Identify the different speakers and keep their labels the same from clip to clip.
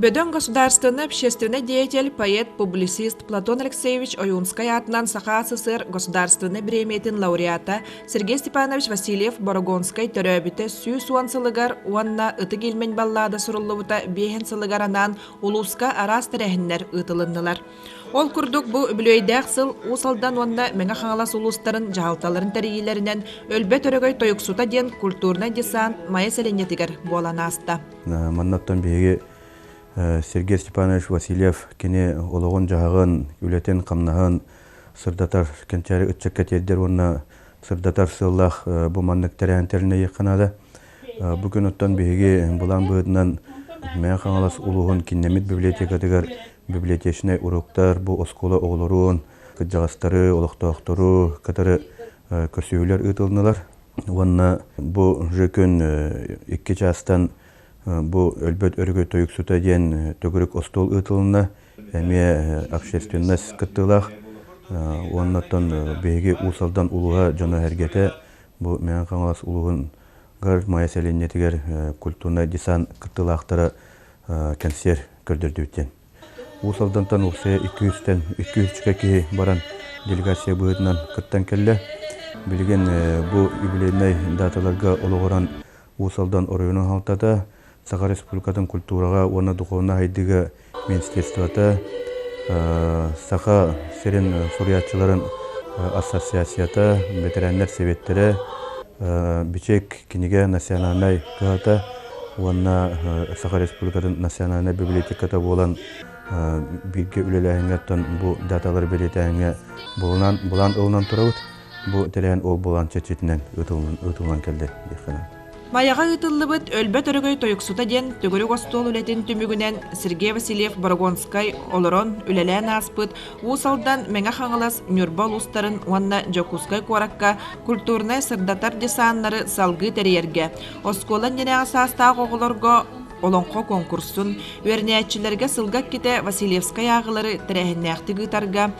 Speaker 1: Бөдөҥ государственнай общественнай деятель, поэт, публицист Платон Алексеевич Ойуунскай аатынан Саха СССР Государственнай бириэмийэтин лауреата Сергей Степанович Васильев Борогонскай төрөөбүтэ 110 сылыгар уонна Ытык Ильмень баллада суруллубута биэһин сылыгар анаан улууска араас тэрээһиннэр ыытылыннылар. Ол курдук бу үбүлүөйдээх сыл Уус Алдан уонна Мэҥэ Хаҥалас улуустарын дьаһалталарын тэрийиилэринэн Өлбөт Өрөгөй тойуксута диэн культурнай десант Майа сэлиэнньэтигэр буолан ааста.
Speaker 2: Маннаттан биһиги Сергей Степанович Васильев кини олоҕун-дьаһаҕын, үлэтин-хамнаһын сырдатар кэнчээри ыччакка тиэрдэр уонна сырдатар сыаллаах бу маннык тэрээһин тэринэйиэххэ наада. Бу күн оттон биһиги былаан быһыытынан Мэҥэ Хаҥалас улууһун кииннэммит библиотекатыгар библиотечнай уруоктар бу оскуола оҕолорун, кырдьаҕастары, олохтоохтору кытары көрсүһүүлэр ыытылыннылар. Уонна бу же күн икки чаастан бу Өлбөт өрүгү тойуксута диэн төгүрүк остуол ыытылынна. Эмиэ общественность кыттыылаах. Уонна оттон биһиги Уус Алдан улууһа дьоно-сэргэтэ бу Мэҥэ Хаҥалас улууһун гар Майа сэлиэнньэтигэр культурнай десант кыттыылаахтара кэнсиэр көрдөрдүбүт диэн. Уус Алдантан уопсайа 200-тэн 200 киһи баран делегация быһыытынан кыттан кэллэ. Билигин бу юбилейнай даталарга олоҕуран Уус Алдан оройуонун салалтата, Саха Республикатын культураҕа уонна духовнай сайдыыга министерствота, Саха сирин суруйааччыларын ассоциацията, бэтэрээннэр сэбиэттэрэ, Бичик кинигэ национальнай кыһата уонна Саха Республикатын национальнай библиотеката буолан бииргэ үлэлээһиҥҥэ оттон бу даталары бэлиэтээһиҥҥэ булан булан ылынан турабыт. Бу тэрээһин ол буолан чэрчитинэн ыытыллан кэллэ диэххэ наада.
Speaker 1: Майаҕа ыытыллыбыт Өлбөт Өрөгөй тойуксута диэн төгүрүк остуол үлэтин түмүгүнэн Сергей Васильев Борогонскай олорон үлэлээн ааспыт Уус Алдан, Мэҥэ Хаҥалас, Ньурба улуустарын уонна Дьокуускай куоракка культурнай-сырдатар десаннары салгыы тэрийэргэ, оскуола иннинээҕи саастаах оҕолорго олоҥхо конкурсун, үөрэнээччилэргэ сылга иккитэ Васильевскай ааҕыылары тэрээһиннээхтик ыытарга,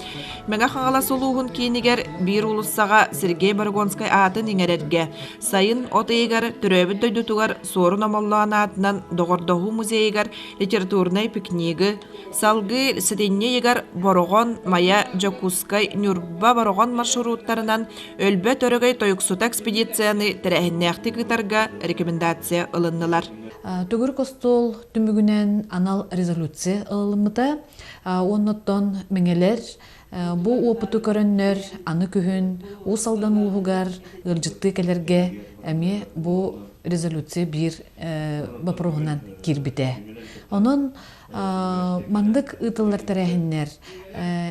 Speaker 1: Мэҥэ Хаҥалас улууһун киинигэр биир уулуссаҕа Сергей Борогонскай аатын иҥэрэргэ, сайын от ыйыгар төрөөбүт дойдутугар Суорун Омоллоон аатынан Доҕордоһуу музейыгар литературнай пикнигы, салгыы сэтинньи ыйыгар Бороҕон, Майа, Дьокуускай, Ньурба, Бороҕон маршруттарынан Өлбөт Өрөгөй тойуксута экспедицияны тэрээһиннээхтик ыытарга рекомендация ылыннылар.
Speaker 3: Төгүрүк остуол түмүгүнэн анал резолюция ылылыммыта. Оннуттан мэҥэлэр бу уопуту көрөннөр аны күһүн Уус Алдан улууһугар ыалдьыттыы кэлэргэ эмиэ бу резолюция биир боппуруоһунан киирбитэ. Онон маннык ыытыллар тэрээһиннэр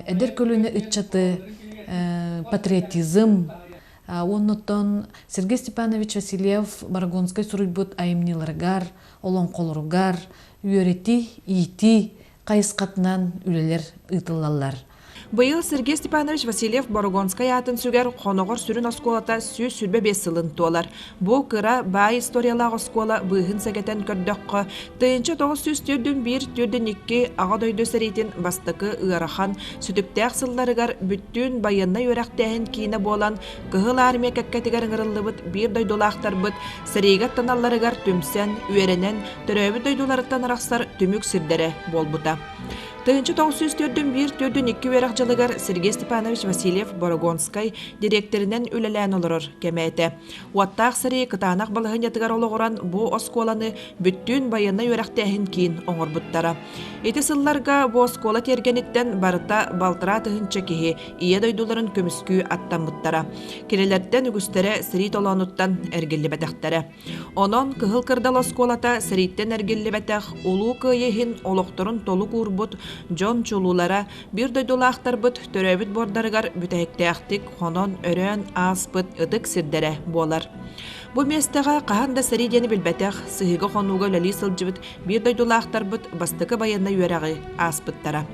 Speaker 3: эдэр көлүөнэ ыччаты патриотизм уоннуттан Сергей Степанович Васильев Борогонскай суруйбут айымньыларыгар, олоҥхолоругар үөрэтии, иитии хайысхатынан үлэлэр ыытыллаллар.
Speaker 1: Быйыл Сергей Степанович Васильев Борогонскай аатын сүгэр Хоноҕор сүрүн оскуолата 125 сылын туолар. Бу кыра, баай историялаах оскуола быыһын сэгэтэн көрдөххө, 1941-42 Аҕа дойду сэриитин бастакы ыарахан, сүтүктээх сылларыгар бүттүүн байыаннай үөрэхтээһин киинэ буолан, Кыһыл Армия кэккэтигэр ыҥырыллыбыт биир дойдулаахтарбыт сэриигэ аттаналларыгар түмсэн, үөрэнэн, төрөөбүт дойдуларыттан арахсар түмүк сирдэрэ буолбута. 1941-42 үөрэх дьылыгар Сергей Степанович Васильев Борогонскай дириэктэринэн үлэлээн олорор кэмэ этэ. Уоттаах сэрии кытаанах балаһыанньатыгар олоҕуран бу оскуоланы бүттүүн байыаннай үөрэхтээһин киин оҥорбуттара. Ити сылларга бу оскуола тиэргэниттэн барыта балтараа тыһыынча киһи Ийэ дойдуларын көмүскүү аттаммыттара. Кинилэртэн үгүстэрэ сэрии толоонуттан эргиллибэтэхтэрэ. Онон Кыһыл Кырдал оскуолата сэрииттэн эргиллибэтэх Улуу Кыайыы иһин олохторун толук уурбут дьон чулуулара биир дойдулаахтарбыт төрөөбүт буордарыгар бүтэһиктээхтик хонон-өрөөн ааспыт ытык сирдэрэ буолар. Бу миэстэҕэ хаһан да сэрии диэни билбэтэх, сыһыыга-хонууга үлэлии сылдьыбыт биир дойдулаахтарбыт бастакы байыаннай үөрэҕи ааспыттара.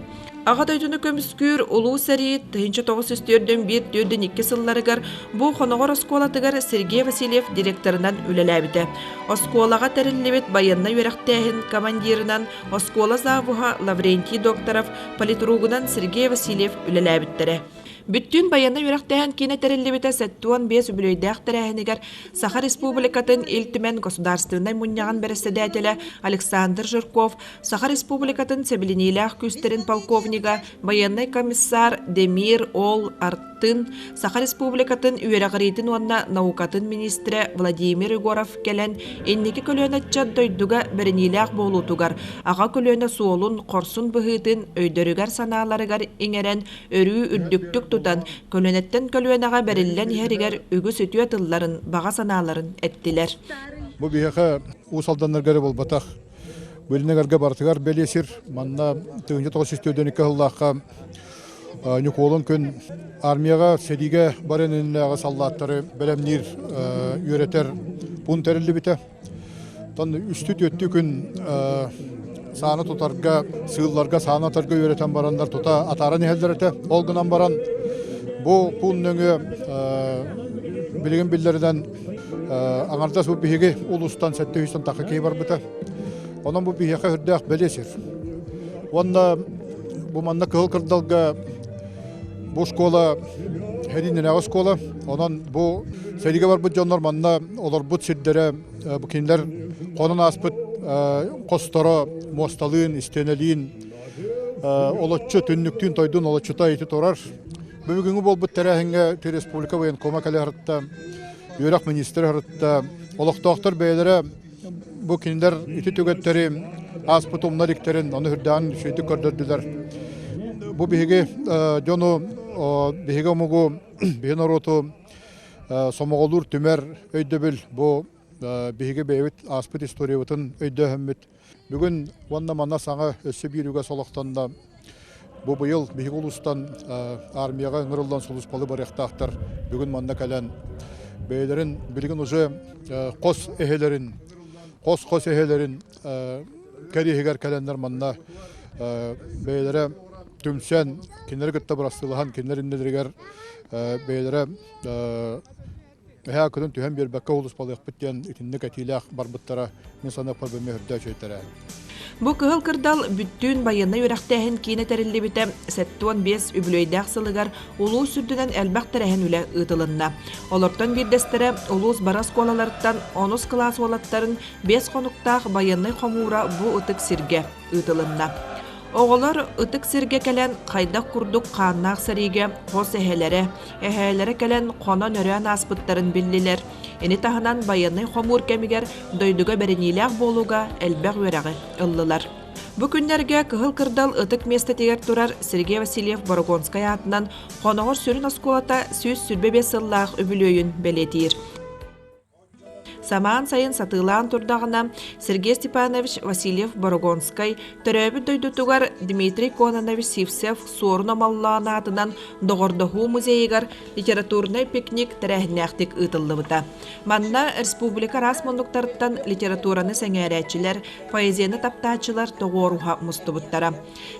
Speaker 1: Аҕа дойдуну көмүскүүр Улуу сэрии 1941-42 сылларыгар бу Хоноҕор оскуолатыгар Сергей Васильев директорынан үлэлээбитэ. Оскуолаҕа тэриллибит байыаннай үөрэхтээһин командирынан оскуола завуһа Лаврентий Докторов, политругунан Сергей Васильев үлэлээбиттэрэ. Бүттүүн байыаннай үөрэхтээһин киинэ тэриллибитэ 75 үбүлүөйдээх тэрээһинигэр Саха Республикатын Ил Түмэн Государственнай Мунньаҕын бэрэссэдээтэлэ Александр Жирков, Саха Республикатын Сэбилиниилээх күүстэрин полковнига, байыаннай комиссар Демир Ол Артын, Саха Республикатын үөрэҕириитин уонна наукатын министрэ Владимир Егоров кэлэн инники көлүөнэ ыччат дойдуга бэриниилээх буолуутугар, аҕа көлүөнэ суолун, хорсун быһыытын өйдөрүгэр-санааларыгар иҥэрэн өрүү үрдүктүк тутан, көлүөнэттэн көлүөнэҕэ бэриллэн иһэригэр үгүс үтүө тылларын, баҕа санааларын эттилэр.
Speaker 4: Бу биһиэхэ Уус Алданнарга эрэ буолбатах, Билинэгарга барытыгар бэлиэ сир. Манна 1942 сыллаахха Ньукуолун күн армияҕа сэриигэ баран иннинээҕи саллааттары бэлэмниир үөрэтэр пуун тэриллибитэ. Оттон үстүү-түөртүү күн сааны тутарга, сыылларга сааны атарга үөрэтэн бараннар тута атааран иһэллэр этэ. Ол гынан баран бу пуун нөҥүө билигин биллэринэн аҥардас бу биһиги улуустан 700 тахха киһи барбыта. Онон бу биһиэхэ үрдээх бэлиэ сир. Уонна бу манна Кыһыл Кырдалга бу школа Хэрииннэнээҕи оскуола. Онон бу сэриигэ барбыт дьоннор манна олорбут сирдэрэ бу кинилэр хонон ааспыт хосторо муосталыын, истиэнэлиин олоччу түннүктүүн тойдун олоччута ити турар. Бүгүҥҥү буолбут тэрээһиҥҥэ республика военкома кэлэ сырытта, үөрэх министрэ сырытта, олохтоохтор бэйэлэрэ Бу кинилэр ити түгэттэри ааспыт умна иликтэрин ону үрдээн үчүгэйдик көрдөрдүлэр. Бу биһиги дьону, биһиги омугу, биһи норуоту сомоҕолуур түмэр өйдөбүл бу биһиги бэйэбит ааспыт историябытын өйдөөһөммүт. Бүгүн уонна манна саҥа өссө биир үгэс олохтонно. Бу быйыл биһиги улуустан армияҕа ыҥырыллан сулууспалыы барыахтаахтар. Бүгүн манна кэлэн бэйэлэрин билигин уже хос эһэлэрин, хос-хос эһэлэрин кэриэһигэр кэлэннэр манна бэйэлэрэ түмсэн, кинилэри кытта бырастыылаһан, кинилэр иннилэригэр бэйэлэрэ Эһээ күнүн түһэн биэрбэккэ улуспалыахпыт диэн итинник этиилээх барбыттара мин саныахпар бэмэ үрдэ үчүгэйтэрэ.
Speaker 1: Бу Кыһыл Кырдал бүттүүн байыаннай үөрэхтээһин киинэ тэриллибитэ 75 үбүлүөйдээх сылыгар улуус үрдүнэн элбэх тэрээһин үлэ ыытылынна. Олортон биирдэстэрэ улуус бары оскуолаларыттан онус кылаас уолаттарын биэс хонуктаах байыаннай хомуура бу ытык сиргэ ыытылынна. Оҕолор ытык сиргэ кэлэн хайдах курдук хааннаах сэриигэ хос эһэлэрэ, эһээлэрэ кэлэн хонон-өрөөн ааспыттарын биллилэр. Ини таһынан байыаннай хомуур кэмигэр дойдуга бэриниилээх буолууга элбэх үөрэҕи ыллылар. Бу күннэргэ Кыһыл Кырдал ытык миэстэтигэр турар Сергей Васильев Борогонскай аатынан Хоноҕор сүрүн оскуолата 125 сыллаах үбүлүөйүн бэлиэтиир. Самаан сайын сатыылаан турдаҕына, Сергей Степанович Васильев-Борогонскай төрөөбүт дойдутугар Дмитрий Кононович Сивцев Суорун Омоллоон аатынан Доҕордоһуу музейыгар литературнай пикник тэрээһиннээхтик ыытыллыбыта. Манна республика араас муннуктарыттан литератураны сэҥээрээччилэр, поэзияны таптааччылар тоҕуоруһа мустубуттара.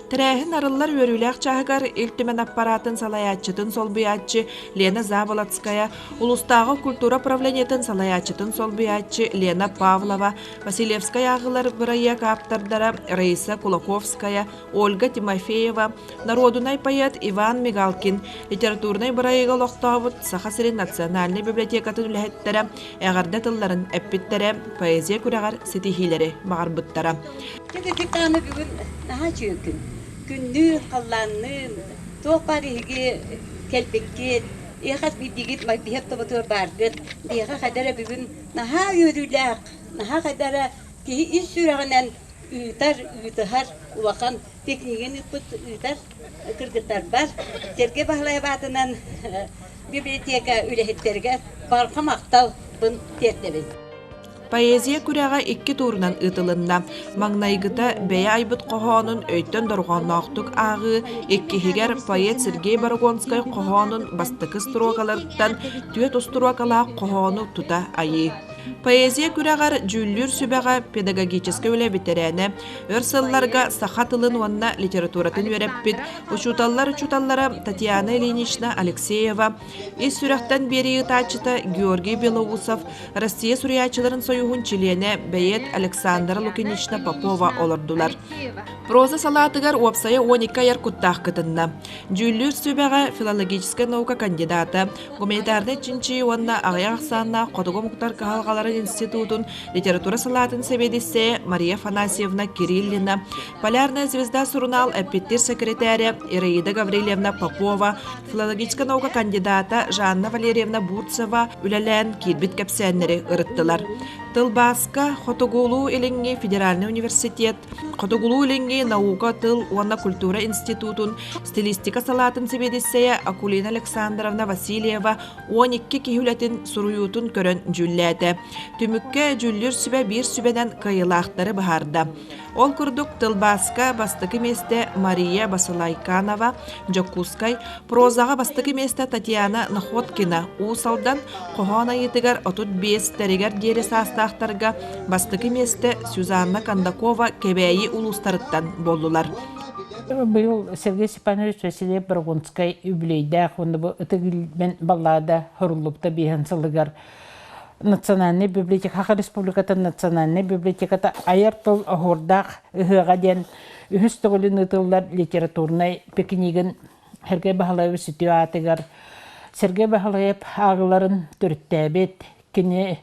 Speaker 1: Тэрээһин арыллар үөрүүлээх чааһыгар Ил Түмэн аппараатын салайааччытын солбуйааччы Лена Заболоцкая, улуустааҕы культура управлениетын салайааччытын солбуйааччы Лена Павлова, Василевскай ааҕыылар бырайыак ааптардара Раиса Кулаковская, Ольга Тимофеева, норуодунай поэт Иван Мигалкин, литературнай бырайыагы олохтообут Саха сирин национальнай библиотекатын үлэһиттэрэ эҕэрдэ тылларын эппиттэрэ, поэзия күрэҕэр ситиһиилэри баҕарбыттара.
Speaker 5: Ити даҕаны бүгүн наһаа үчүгэй күн. Күннүүн, халлаанныын, туох баар эһиги кэлбиккит, хас биирдиигит биһиэхэ тобутугар бааргыт. Биһиэхэ хайда эрэ бүгүн наһаа үөрүүлээх, наһаа хайда эрэ киһи ис сүрэҕинэн ыытар, ыытыһар улахан пикнигин ыыппыт ыытар кыргыттарбар Сергей Баһылайап аатынан библиотека үлэһиттэригэр барҕа махталбын тиэрдэбин.
Speaker 1: Поэзия күрэҕэ икки туурунан ыытылынна. Маҥнайгыта бэйэ айбыт хоһоонун өйтөн дорҕоонноохтук ааҕыы, иккиһигэр поэт Сергей Борогонскай хоһоонун бастакы строкаларыттан түөрт устуруокалаах хоһоону тута айыы. Поэзия күрэҕэр дьүүллүүр сүбэҕэ педагогическай үлэ бэтэрээнэ, өр сылларга саха тылын уонна литературатын үөрэппит учууталлар учууталлара Татьяна Ильинична Алексеева, ис сүрэхтэн биэрии ыытааччыта Георгий Белоусов, Россия суруйааччыларын союһун чилиэнэ, бэйиэт Александра Лукинична Попова олордулар. Проза салаатыгар уопсайа 12 айар куттаах кытынна. Дьүүллүүр сүбэҕэ филологическай наука кандидата, гуманитарнай чинчийии уонна аҕыйах ахсааннаах хотугу омуктар кыһалҕаларын институтун литература салаатын сэбиэдиссэйэ Мария Афанасьевна Кириллина, Полярная звезда сурунаал эппиттиир сэкирэтээрэ Ираида Гаврильевна Попова, филологическай наука кандидата Жанна Валерьевна Бурцева үлэлээн киирбит кэпсээннэри ырыттылар. Тылбааска Хотугулуу-Илиҥҥи федеральнай университет Хотугулуу-Илиҥҥи наука, тыл уонна культура институтун стилистика салаатын сэбиэдиссэйэ Акулина Александровна Васильева 12 киһи үлэтин суруйуутун көрөн дьүүллээтэ. Түмүккэ дьүүллүүр сүбэ биир сүбэнэн кыайыылаахтары быһаарда. Ол курдук, тылбааска бастакы миэстэ Мария Басылайканова, Дьокуускай, прозаҕа бастакы миэстэ Татьяна Находкина, Уус Алдан, хоһоон айыытыгар 35 тэригэр диэри саастаахтарга бастакы миэстэ Сюзанна Кондакова Кэбээйи улуустарыттан буоллулар.
Speaker 6: Быйыл Сергей Степанович Васильев Борогонскай үбүлүөйдээх уонна бу Ытык Илбэн баллада хоруллубута биэһин сылыгар Национальнай библиотека Саха Республикатын Национальнай библиотеката айар тыл оһуордаах ыһыаҕа диэн үһүс төгүлүн ыытыллар литературнай пикнигин Сергей Баһылаевич үтүө аатыгар Сергей Баһылаев ааҕыыларын төрүттээбит, кини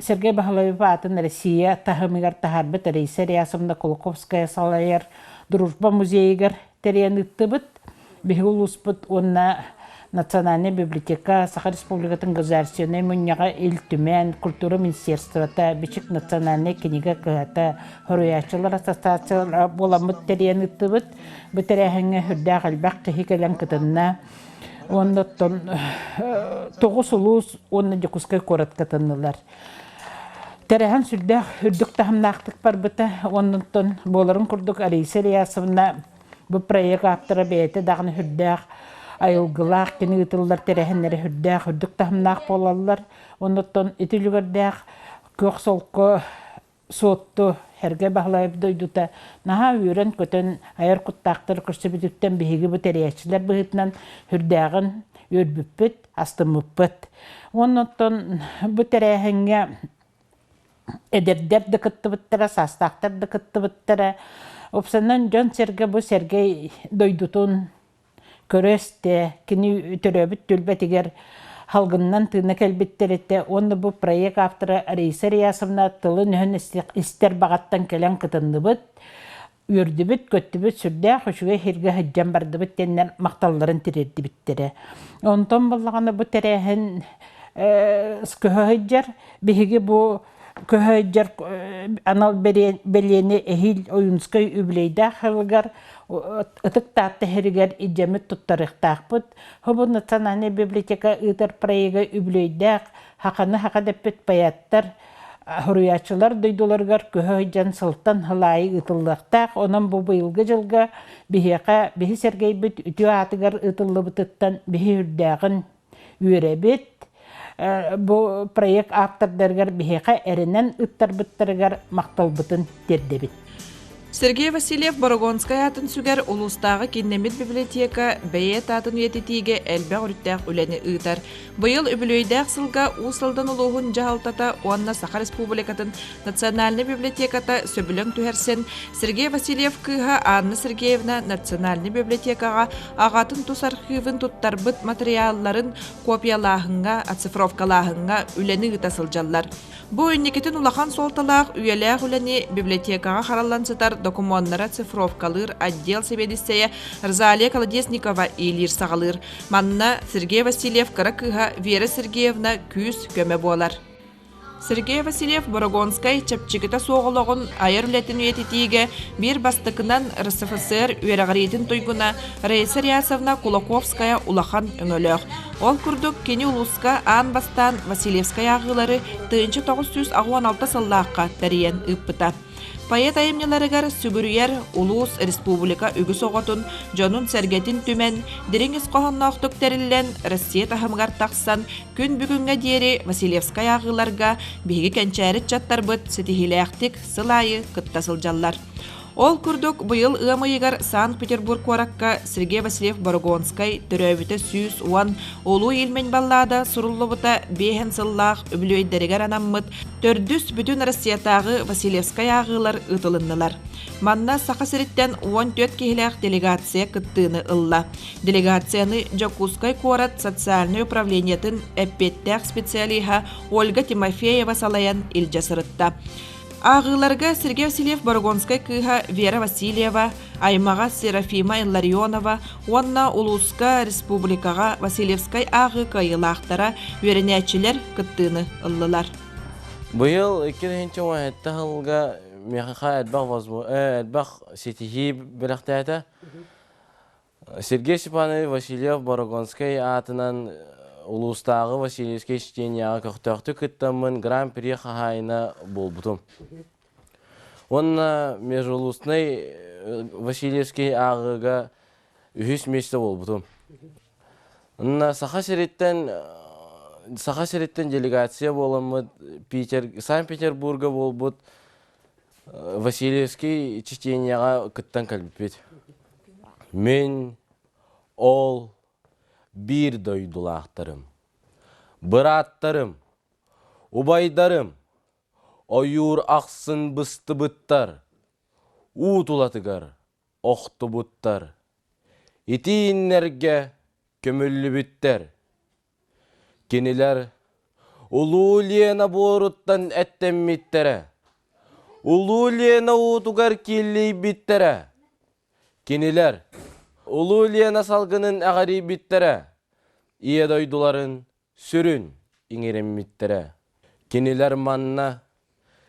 Speaker 6: Сергей Баһылаев аатын Россия таһымыгар таһаарбыт Раиса Реасовна Кулаковская салайар Дружба музейыгар тэрийэн ыыттыбыт. Биһиги улууспут уонна Национальнай библиотека, Саха Республикатын Государственнай мунньаҕа Ил Түмэн, Культура министерствота, Бичик национальнай кинигэ кыһата, Хоруйааччылар ассоциациялара буоламмыт тэрийэн ыыттыбыт. Бу тэрээһиҥҥэ сүрдээх элбэх киһи кэлэн кытынна. Уонна оттон тоҕус улуус уонна Дьокуускай куорат кытыннылар. Тэрээһин сүрдээх үрдүк таһымнаахтык барбыта. Оннуттан буоларын курдук Алиса Ильясовна бу проект ааптара бэйэтэ даҕаны сүрдээх айылгылаах, кини ыытыллар тэрээһиннэрэ сүрдээх үрдүк таһымнаах буолаллар. Оннуттан ити үлүгэрдээх күөх солко Суотту Сэргэй Баһылайап дойдута наһаа үөрэн-көтөн айар куттаахтары көрсүбүтүттэн биһиги бу тэрийээччилэр быһыытынан сүрдээҕин үөрбүппүт, астыммыппыт. Уонна оттон бу тэрээһиҥҥэ эдэрдэр да кыттыбыттара, саастаахтар да кыттыбыттара. Уопсайынан дьон-сэргэ бу Сэргэй дойдутун көрө-истэ, кини төрөөбүт түөлбэтигэр халгынынан тыына кэлбиттэр этэ уонна бу проект автора Раиса Реасовна тылын-өһүн истэр баҕаттан кэлэн кытынныбыт, үөрдүбүт, көттүбүт, сүрдээх үчүгэй сиргэ сылдьан бардыбыт диэннэр махталларын тириэрдибиттэрэ. Онтон буоллаҕына бу тэрээһин көһө сылдьар. Биһиги бу көһө сылдьар анал бэлиэни эһиил Ойуунскай үбүлүөйдээх сылыгар Ытык Таатта иһэригэр илдьэммит туттарыахтаахпыт. Бу Национальнай библиотека ыытар проега үбүлүөйдээх Хаханы хаха дэппит поэттар, суруйааччылар дойдуларыгар көһө сылдьан сылтан сыл аайы ыытыллыахтаах. Онон бу быйылгы дьылга биһиэхэ биһи Сэргэйбит үтүө аатыгар ыытыллыбытыттан биһи үрдээҕин үөрэбит. Бу проект ааптардарыгар биһиэхэ эрэнэн ыттарбыттарыгар махталбытын тиэрдэбит.
Speaker 1: Сергей Васильев Борогонскай аатын сүгэр улуустааҕы кииннэммит библиотека бэйиэт аатын үйэтитиигэ элбэх өрүттээх үлэни ыытар. Быйыл үбүлүөйдээх сылга Уус Алдан улууһун дьаһалтата уонна Саха Республикатын Национальнай библиотеката сөбүлэҥ түһэрсэн, Сергей Васильев кыыһа Анна Сергеевна Национальнай библиотекаҕа аҕатын тус архивын туттарбыт матырыйаалларын копиялааһыҥҥа, оцифровкалааһыҥҥа үлэни ыыта сылдьаллар. Бу инникитин улахан суолталаах үйэлээх үлэни библиотекаҕа хараллан сытар докумуоннары оцифровкалыыр отдел сэбиэдиссэйэ Розалия Колодезникова иилиир-саҕалыыр. Манна Сергей Васильев кыра кыыһа Вера Сергеевна күүс-көмө буолар. Сергей Васильев Борогонскай чэпчэкитэ суох олоҕун айар үлэтин үйэтитиигэ биир бастакынан РСФСР үөрэҕириитин туйгуна Раиса Рясовна Кулаковская улахан өҥөлөөх. Ол курдук, кини улууска аан бастаан Васильевскай ааҕыылары 1986 сыллаахха тэрийэн ыыппыта. Поэт айымньыларыгар сүгүрүйэр улуус, республика үгүс оҕотун, дьонун-сэргэтин түмэн, дириҥ ис хоһоонноохтук тэриллэн, Россия таһымыгар тахсан, күн бүгүҥҥэ диэри Василевскай ааҕыыларга биһиги кэнчээри ыччаттарбыт ситиһиилээхтик сыл аайы кытта сылдьаллар. Ол курдук, быйыл ыам ыйыгар Санкт-Петербург куоракка Сергей Васильев-Борогонскай төрөөбүтэ 110 Улуу Ильмень баллада суруллубута биэһэн сыллаах үбүлүөйдэригэр анаммыт төрдүс бүтүн Россиятааҕы Василевскай ааҕыылар ыытылыннылар. Манна Саха сириттэн 14 киһилээх делегация кыттыыны ылла. Делегацияны Дьокуускай куорат социальнай управлениетын эппиэттээх специалиһа Ольга Тимофеева салайан илдьэ сырытта. Ааҕыыларга Сергей Васильев Борогонскай кыыһа Вера Васильева, аймаҕа Серафима Илларионова уонна улууска, республикаҕа Васильевскай ааҕыы кыайыылаахтара үөрэнээччилэр кыттыыны ыллылар.
Speaker 7: Быйыл 2017 сылга миэхэ элбэх элбэх ситиһии бэлэхтээтэ. Сергей Степанович Васильев Борогонскай аатынан улуустааҕы Васильевскай чтенияҕа көхтөөхтүк кыттаммын Гран-при хаһаайына буолбутум. Уонна межулуснай Васильевский ааҕыыга үһүс миэстэ буолбутум. Онно Саха сириттэн Саха сириттэн делегация буоламмыт Питер, Санкт-Петербурга буолбут Васильевский чтенияҕа кыттан кэлбиппит. Мин ол биир дойдулаахтарым, бырааттарым, убайдарым ойуур ахсын быстыбыттар, уу тулатыгар охтубуттар, итииннэргэ көмүллүбүттэр. Кинилэр Улуу Лена буоруттан эттэммиттэрэ, Улуу Лена уутугар кииллийбиттэрэ. Кинилэр Улуу Лена салгынын эҕэрийбиттэрэ, Ийэ дойдуларын сүрүн иҥэриммиттэрэ. Кинилэр манна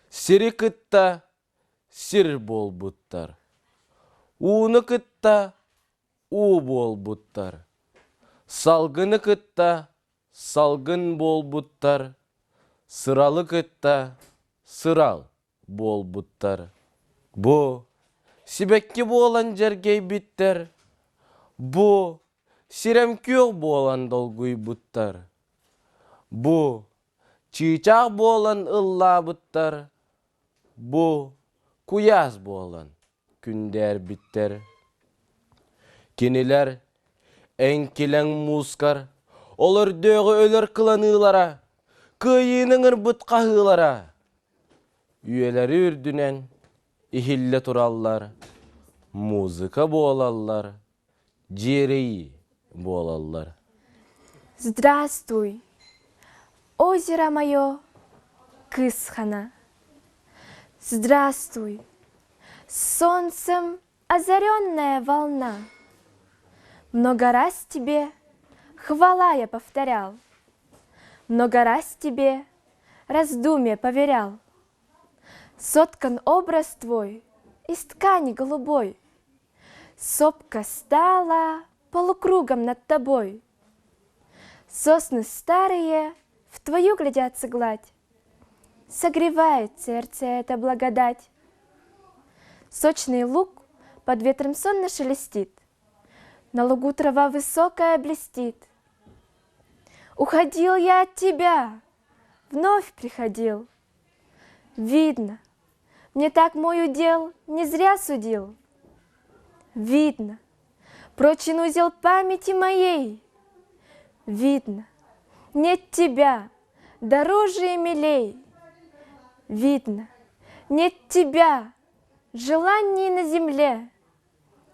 Speaker 7: сири кытта сир буолбуттар, ууну кытта уу буолбуттар, салгыны кытта салгын буолбуттар, сыралы кытта сырал буолбуттар. Бу сибэкки буолан дьэргэйбиттэр, бу сирэм күөх буолан долгуйбуттар, бу чыычаах буолан ыллаабыттар, бу куйаас буолан күндээрбиттэр. Кинилэр эҥкилэҥ муускар ол өрдөөҕү өлөр кыланыылара, кыайыыны ыҥырбыт хаһыылара үйэлэри үрдүнэн иһиллэ тураллар, музыка буолаллар, дьиэрэйии буолаллар.
Speaker 8: Здравствуй, озеро мое, Кысхана. Здравствуй, солнцем озаренная волна. Много раз тебе хвала я повторял, Много раз тебе раздумья поверял. Соткан образ твой из ткани голубой, Сопка стала полукругом над тобой. Сосны старые в твою глядятся гладь, Согревает сердце эта благодать. Сочный лук под ветром сонно шелестит, На лугу трава высокая блестит. Уходил я от тебя, вновь приходил. Видно, мне так мой удел не зря судил. Видно, прочен узел памяти моей. Видно, нет тебя, дороже и милей. Видно, нет тебя, желаний на земле.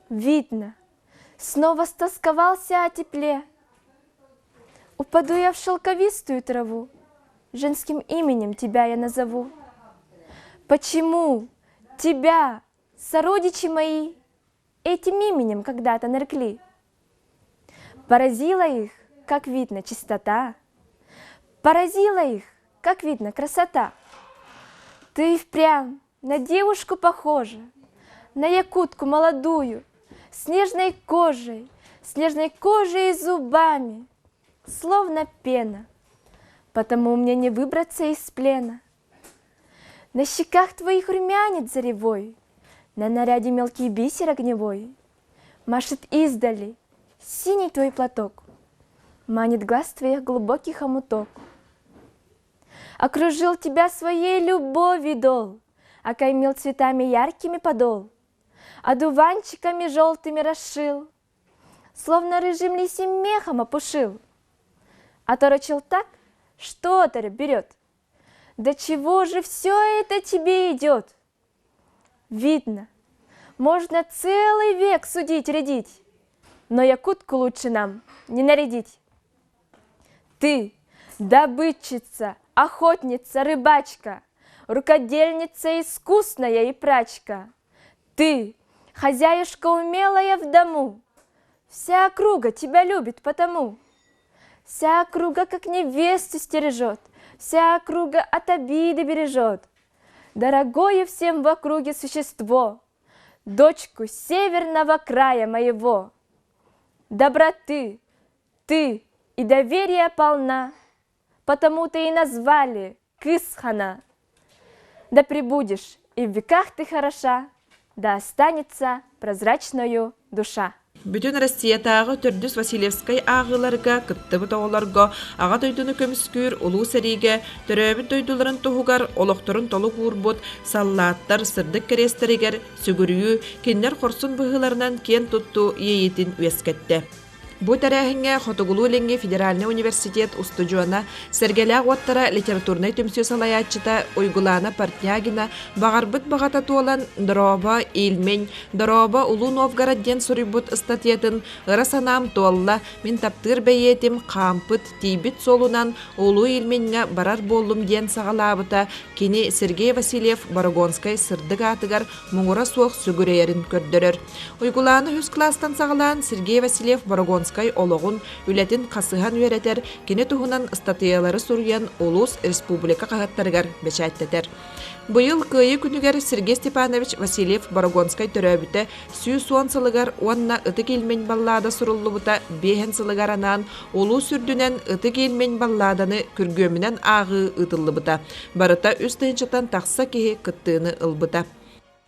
Speaker 8: Видно, снова стосковался о тепле. Упаду я в шелковистую траву, Женским именем тебя я назову. Почему тебя, сородичи мои, Этим именем когда-то нарекли? Поразила их, как видно, чистота, Поразила их, как видно, красота. Ты впрямь на девушку похожа, На якутку молодую, С нежной кожей, с нежной кожей и зубами, Словно пена. Потому мне не выбраться из плена. На щеках твоих румянец заревой, На наряде мелкий бисер огневой. Машет издали синий твой платок, Манит глаз твоих глубокий хомуток. Окружил тебя своей любовью дол, Окаймил цветами яркими подол, Одуванчиками желтыми расшил, Словно рыжим лисим мехом опушил. Оторочил так, что оторопь берет. Да чего же все это тебе идет? Видно, можно целый век судить рядить, но якутку лучше нам не нарядить. Ты добытчица, охотница, рыбачка, рукодельница искусная и прачка. Ты хозяюшка умелая в дому, вся округа тебя любит потому. Вся округа как невесту стережет, вся округа от обиды бережет. Дорогое всем в округе существо, дочку северного края моего. Доброты ты и доверия полна, потому-то и назвали Кысхана. Да пребудешь и в веках ты хороша, да останется прозрачною душа.
Speaker 1: Бүтүн Россиятааҕы төрдүс Васильевскай ааҕыыларга кыттыбыт оҕолорго Аҕа дойдуну көмүскүүр Улуу сэриигэ төрөөбүт дойдуларын туһугар олохторун толук уурбут саллааттар сырдык кэриэстэригэр сүгүрүйүү, кинилэр хорсун быһыыларынан киэн туттуу иэйиитин үөскэттэ. Бу тэрээһиҥҥэ Хотугулуу-Илиҥҥи федеральнай университет устудьуона, Сэргэлээх уоттара литературнай түмсүү салайааччыта Уйгулаана Портнягина баҕарбыт баҕата туолан «Дорообо, Ильмень, Дорообо, Улуу Новгород» диэн суруйбут ыстатыйатын «Ыра санаам туолла, мин таптыыр бэйиэтим хаампыт, тиийбит суолунан Улуу Ильмеҥҥэ барар буоллум» диэн саҕалаабыта кини Сергей Васильев Борогонскай сырдык аатыгар муҥура суох сүгүрэйэрин көрдөрөр. Уйгулаана үһүс кылаастан саҕалаан Сергей Васильев Борогонскай олоҕун, үлэтин хасыһан үөрэтэр, кини туһунан ыстатыйалары суруйан улуус, республика хаһыаттарыгар бэчээттэтэр. Быйыл Кыайыы күнүгэр Сергей Степанович Васильев Борогонскай төрөөбүтэ 110 сылыгар уонна Ытык Ильмень баллада суруллубута биэһэн сылыгар анаан улуус үрдүнэн Ытык Ильмень балладаны күргүөмүнэн ааҕыы ыытыллыбыта. Барыта үс тыһыынчаттан тахса киһи кыттыыны ылбыта.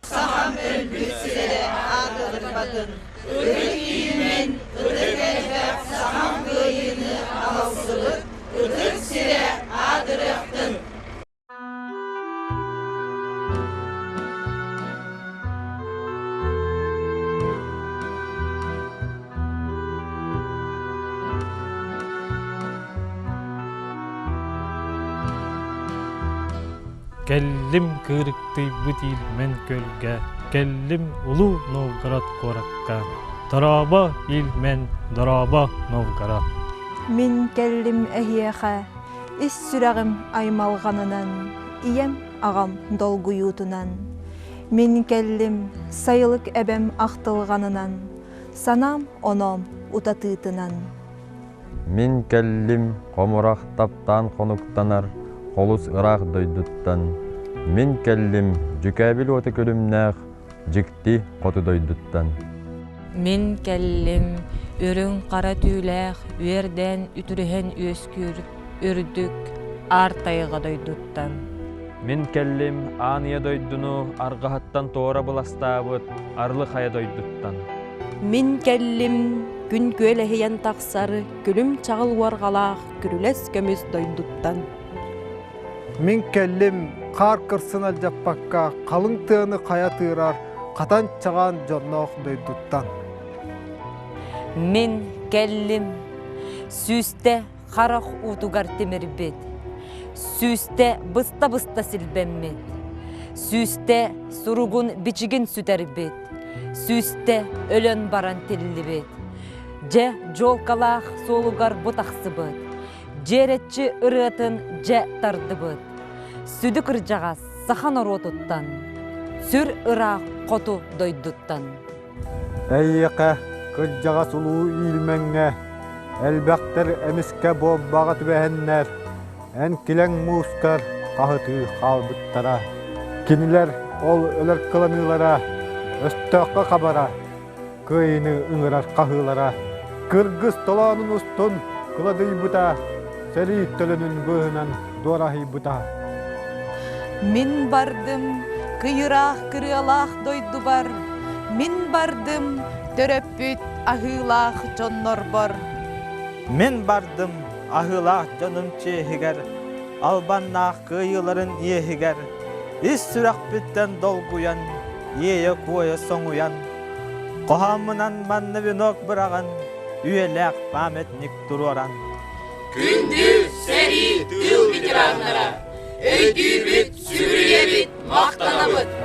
Speaker 9: Сахам өлбүт сирэ аатырбатын, ытык иимин, ытык элбэх сахам кыайыыны аҕалсыбыт ытык сирэ аатырыахтын!
Speaker 10: Кэллим кыырыктыйбыт Ильмень күөлгэ, кэллим Улуу Новгород куоракка. Дорообо, Ильмень, дорообо, Новгород.
Speaker 11: Мин кэллим эһиэхэ, ис сүрэҕим аймалҕанынан, ийэм аҕам долгуйуутунан. Мин кэллим сайылык эбэм ахтылҕанынан, санаам оноом утатыытынан.
Speaker 12: Мин кэллим хомурах таптаан хонуктанар холус ыраах дойдуттан. Мин кэллим дьүкээбил уота күлүмнээх дьикти хоту дойдуттан.
Speaker 13: Мин кэллим үрүҥ хара түүлээх үөрдээн үтүрүһэн үөскүүр үрдүк аар тайҕа дойдуттан.
Speaker 14: Мин кэллим аан ийэ дойдуну арҕаһыттан туора быластаабыт Арлы хайа дойдуттан.
Speaker 15: Мин кэллим, күн күөлэһийэн тахсар күлүм чаҕыл уорҕалаах күрүлэс көмүс дойдуттан.
Speaker 16: Мин кэллим, хаар кырсын алдьаппакка, халыҥ тыаны хайа тыырар хатан чаҕаан дьонноох дойдуттан.
Speaker 13: Мин кэллим, сүүстэ харах уутугар тимирбит, сүүстэ быста-быста силбэммит, сүүстэ суругун бичигин сүтэрбит, сүүстэ өлөн баран тиллибит. Дьэ, дьуолкалаах суолугар бу тахсыбыт, дьиэрэччи ырыатын дьэ тардыбыт. Сүдү кырдьаҕас саха норуотуттан, сүр ыраах хоту дойдуттан.
Speaker 16: Эйиэхэ, кырдьаҕас улуу Иилмэҥҥэ, элбэхтэр эмискэ буомбаҕа түбэһэннэр, эн килэҥ муускар хаһытыы хаалбыттара. Кинилэр ол өлөр кыланыылара, өстөөххө хабара, кыайыыны ыҥырар хаһыылара. Кыргыс толоонун устун кыладыйбыта, сэрии төлөнүн быыһынан дуораһыйбыта.
Speaker 9: Мин бардым кыйыраах кырыалаах дойдубар, мин бардым төрөппүт аһыылаах дьоннорбор.
Speaker 17: Мин бардым аһыылаах дьонум чиэһигэр, албаннаах кыайыыларын иэһигэр, ис сүрэхпиттэн долгуйан, иэйэ-куойа соҥуйан, хоһооммунан манна венок быраҕан, үйэлээх памятник туруоран.
Speaker 9: Күндү сэрии тыыл ветераннара, өйдүүбүт, сүгүрүйэбит, махтанабыт!